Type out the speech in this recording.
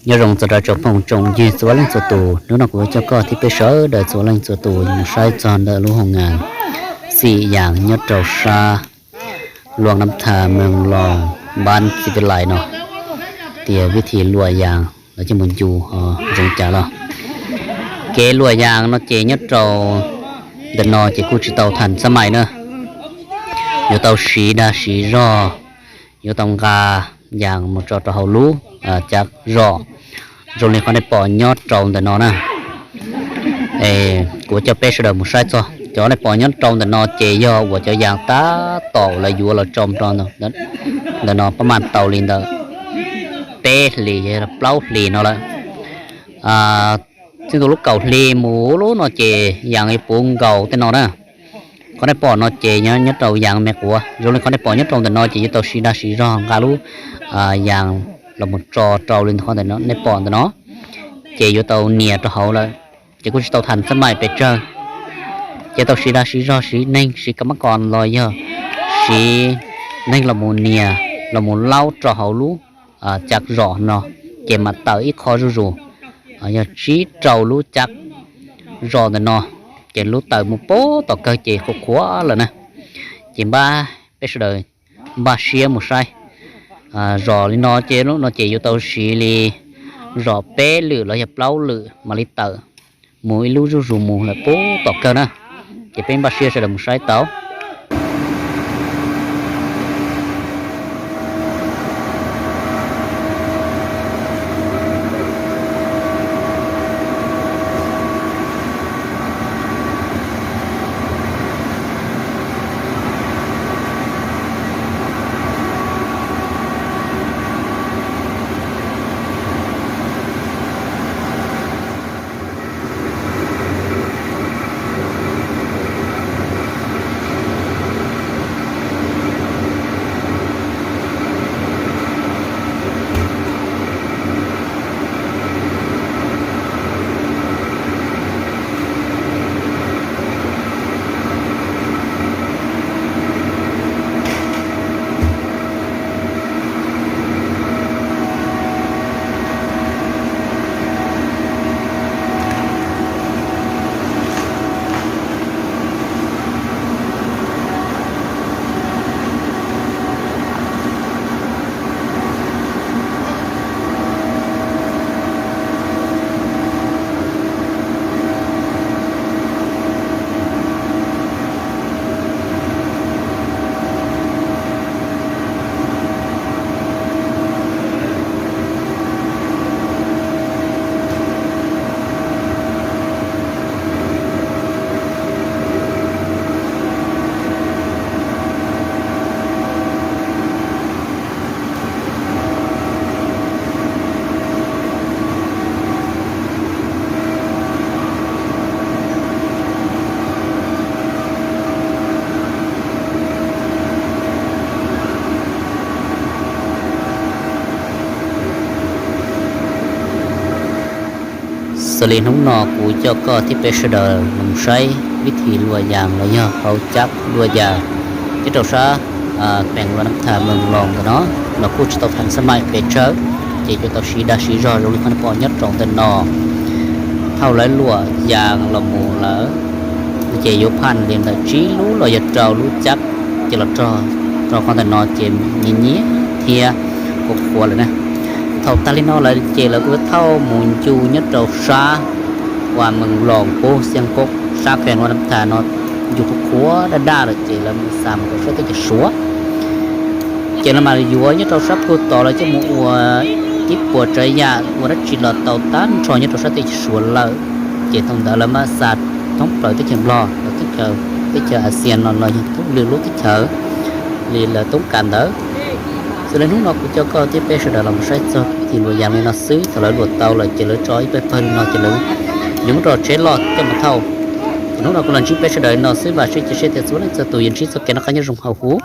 Nyob zoo txog rau tsoom phooj tsoom ywg txhua leej txhua tus, hnub no kuv coj koj thiab peb sawv daws txhua leej txhua tus mus saib txog ntawm lub hoo ngas xim yas nyob rau sab Luam Nam Thas, Meeg Loos, npab Txiv Pis Lais no, tias vib thim luam yas los coj mus ncu ho zoo cas los. Kev luam yas no ces nyob rau ntawm no ces kuj tsis tau tham xab mais na, yuav tau siv dag siv zog, yuav tau nqa yas mus tso rau hauv lub cav zos zoo li qhov nej pom nyob rau ntawm no na. Kuv coj peb sawv daws mus saib txog cov nej pom nyob rau ntawm no ces yog uas cov yas tab tom lawv yuav los tso rau ntawm no pab maj tau li ntawm peb hlis plaub hlis no lawm. Txij ntua lub kaum hli mus lub no ces yas yuav puv nkaus tej no na. Qhov nej pom no ces nyob rau yas me quav, zoo li qhov nej pom nyob rau ntawm no ces yuav tau siv dag siv zog nqa lub yas los mus tso rau li ntawm qhov ntawm no nej pom ntawm no, ces yuav tau nias rau hauv lawm. Ces kuj tsis tau tham xab mais pes tsawg, ces tau siv dag siv zog, siv neeg, siv kab mab kos los yog siv neeg los mus nias, los mus laub rau hauv lub cav zos no, ces mam tawm ib qho zuj zus, yog tsib rau lub cav zos ntawm no, ces lub tawm mus puag tom kawg ces qhuav qhuav lawm na. Ces npaj peb sawv daws npaj siab mus saib. Zos li no ces lub no ces yuav tau siv li zos peb lwm los yog plaub lwm mam li tawm mus ib lub zuj zus mus lawm puag tom kawg na. Ces peb npaj siab sawv daws mus saib tau. Xws li hnub no kuv coj koj thiab peb sawv daws los saib vib thim luam yas los yog hauv cav luam yas nyob rau sab pees Luam Nam Thas, Meeg Loos ntawm no, los kuj tsis tau tham xab mais pes tsawg, ces yuav tau siv dag siv zog zoo li qhov nej pom nyob rau ntawm no. Thaum lawv luam yas los mus lawm, ces yuav phaj li ntawm tsib lub los yog rau lub cav, ces los rau qhov ntawm no ces nyias nyias thiab qhuav qhuav lawm na. Thaum tag li no lawm ces lawv kuj thauj mus ncu nyob rau sab uas Meeg Loos puag Xiav Kob sab pees Luam Nam Thas no, ncu qhuav qhuav daj daj lawm ces lawv mus xa mus rau sab teb chaws Suav. Ces lawv mam yuav nyob rau sab puag tod lawv coj mus ua ib puas tsav yam ua dab tsi los tau tag nrho nyob rau sab teb chaws Suav lawm. Ces thaum ntawd lawv mam xa thoob plaws teb chaws Nplog los teb chaws, teb chaws Asia no los yog thoob lwm lub teb chaws li lawv toob kas ntawd. Xws li hnub no kuv coj koj thiab peb sawv daws los mus saib txog vib thim luam yas li no xwb, thaum lawv luam tau lawm ces lawv tso ib pawg pawg li no ces lawv yuav muab rau tsheb loj coj mus thauj. Ces hnub no kuv los ntsib peb sawv daws li no xwb, vam thiab cia siab tias txhua leej txhua tus yuav ntsib txoj kev noj qab nyob zoo hauv huv.